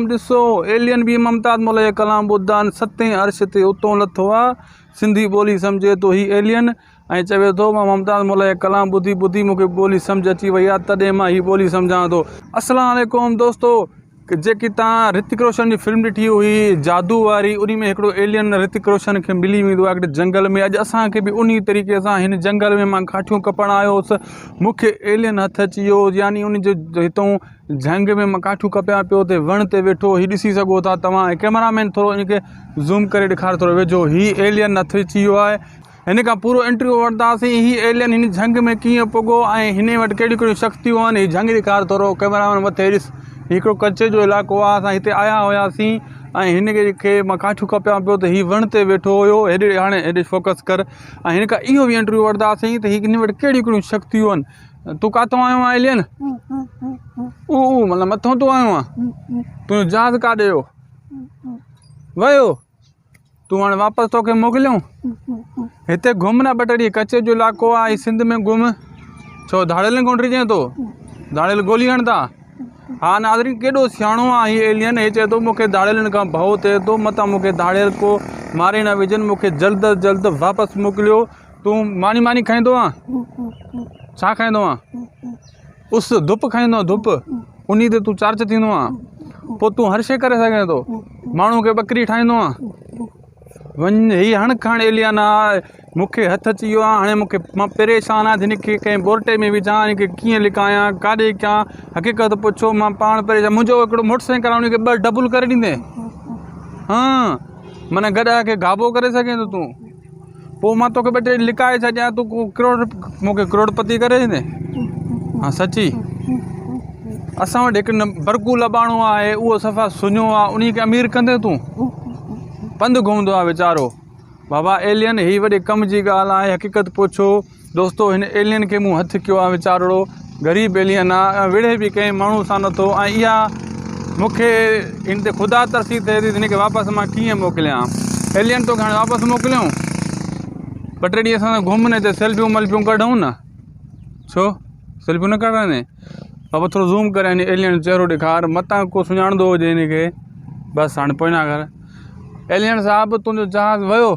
ڏسو ايلين به ممتاز مولا جا ڪلام ٻڌا آهن ستين عرش تي اتون لٿو آ سنڌي ٻولي سمجهي ٿو هي ايلين ۽ چوي ٿو مان ممتاز مولا جا ڪلام ٻڌي ٻڌي مون کي ٻولي سمجهه اچي وئي آ تڏهن مان هي ٻولي سمجهان ٿو. السلام عليڪم دوستو جيڪي تان رتڪ روشن جي فلم ڏٺي هئي جادو واري انهي ۾ هڪڙو ايلين رتڪ روشن کي ملي ويندو آ هڪڙي جنگل ۾ اڄ اسان کي به انهي طريقي سان هن جنگل ۾ مان ڪاٺيون ڪپڻ آيو هوس مون کي ايلين هٿ اچي ويو يعني ان جو هتون جهنگ ۾ مان ڪاٺيون ڪپيان پيو اتي وڻ تي ويٺو هي ڏسي سگهو ٿا توهان ۽ ڪئميرا مين ٿورو ان کي زوم ڪري ڏيکار ٿورو ويجهو هي ايلين هٿ اچي ويو آهي هن کان پورو انٽرويو وٺنداسين هي ايلين هن جهنگ ۾ ڪيئن پڳو ۽ هن وٽ ڪهڙيون ڪهڙيون شڪتيون آهن هي جهنگ ڏيکار ٿورو ڪئميرا مين مٿي ڏس هي هڪڙو ڪچي جو علائقو آهي اسان هتي آيا هياسين ۽ هن کي مان ڪاٺيون ڪپيان پيو ته هي وڻ تي ويٺو هيو هيڏي هاڻي هيڏي فوڪس ڪر ۽ هن کان اهو به انٽرويو وٺنداسين ته هي هن وٽ ڪهڙيون ڪهڙيون شڪتيون آهن تون ڪاٿو آيو آهين ايلين؟ او او مطلب مٿو تون آيو آهين تنهنجو جهاز ڪاڏي ويو؟ ويو تون هاڻي واپس توکي موڪليون هتي گهم نه ٻه ٽي ڏينهن ڪچي جو علائقو آهي سنڌ ۾ گهم ڇو ڌاڙيلن کان ڊڄين ٿو ڌاڙيل گولي هڻندا ها ناظرين ڪيڏو سياڻو آهي هي ايلين هي چئي ٿو مونکي ڌاڙيلن کان ڀؤ ٿئي ٿو متان مونکي ڌاڙيل ڪو ماري نه وجهن مونکي جلد از جلد واپس موڪليو تون ماني ماني کائيندو آن ڇا کائيندو آن اس ڌپ کائيندو آن ڌپ انهي تي تون چارج ٿيندو آن پوء تون هر شي ڪري سگهين ٿو ماڻهو کي ٻڪري ٺاهيندو آن وڃ هي هڻ کڻ ايليانا مونکي هٿ اچي ويو آ هاڻي مونکي مان پريشان آهيان هن کي ڪنهن بورٽي ۾ وجهان هن کي ڪيئن لڪايان ڪاڏي ڪيان حقيقت پڇو مان پاڻ پريشان منهنجو هڪڙو موٽر سائيڪل آ ان کي ٻه ڊبل ڪري ڏيندين ها معنيٰ گڏهه کي گابو ڪري سگهين ٿو تون پوء مان توکي ٻه ٽي ڏينهن لڪائي ڇڏيان تون ڪو ڪروڙ مون کي ڪروڙ پتي ڪري ڏيندين ها سچي اسان وٽ هڪ برڪو لٻاڻو آهي اهو صفا سڃو آهي انهي کي امير ڪندين تون پنڌ گهمندو آهي ويچارو بابا ايلين هي وڏي ڪم جي ڳالهه آهي حقيقت پڇو دوستو هن ايلين کي مون هٿ ڪيو آ ويچارڙو غريب ايلين آ ۽ وڙهي به ڪنهن ماڻهو سان نٿو ۽ اها مون کي هن تي خدا ترسي ٿئي ٿي هن کي واپس مان ڪيئن موڪليان ايلين توکي هاڻي واپس موڪليون ٻه ٽي ڏينهن اسان سان گهم نه هتي سيلفيون ملفيون ڪڍون نه ڇو سيلفيون نه ڪڍرائيندين بابا ٿورو زوم ڪري هن ايلين جو چهرو ڏيکار متان ڪو سڃاڻندو هجي هن کي بس هاڻي پوئنا ڪر ايلين صاحب تنهنجو جهاز ويو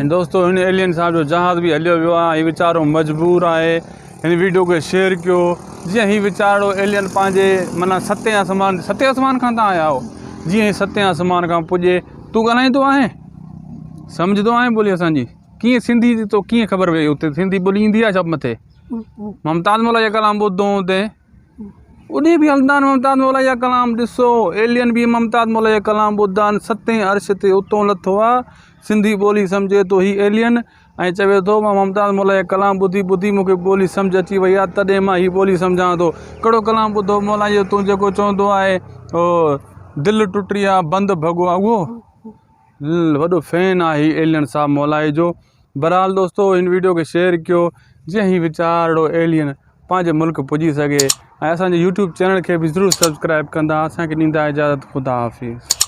۽ دوستو هن ايلين صاحب جو جهاز به هليو ويو آهي هي ويچارو مجبور آهي هن ويڊيو کي شيئر ڪيو جيئن هي ويچارو ايلين پنهنجي معنيٰ ستين آسمان ستين آسمان کان تان آيا آهو جيئن هي ستين آسمان کان پڄي تون ڳالهائيندو آهين سمجهندو آهين ٻولي اسانجي ڪيئن سنڌي جي تو ڪيئن خبر پئي اتي سنڌي ٻولي ايندي آهي ڇا مٿي ممتاز مولا جا ڪلام ٻڌو هوندين اڏي به هلندا آهن ممتاز مولا جا ڪلام ڏسو ايلين به ممتاز مولا جا ڪلام ٻڌا آهن ستين عرش تي اتون لٿو آ سنڌي ٻولي سمجهي ٿو هي ايلين ۽ چوي ٿو مان ممتاز مولا جا ڪلام ٻڌي ٻڌي مون کي ٻولي سمجهه اچي وئي آ تڏهن مان هي ٻولي سمجهان ٿو ڪهڙو ڪلام ٻڌو مولا جو تون جيڪو چوندو آهي او دل ٽٽي آ بند ڀڳو آ اهو وڏو فين آهي هي ايلين صاحب مولائي جو بھرحال دوستو ھن ويڊيو کي شيئر ڪيو جيئن ھي ويچارڙو ايلين پنھنجي ملڪ پڄي سگھي ۽ اسان جي يوٽيوب چينل کي به ضرور سبسڪرائب ڪندا اسان کي ڏيندا اجازت خدا حافظ.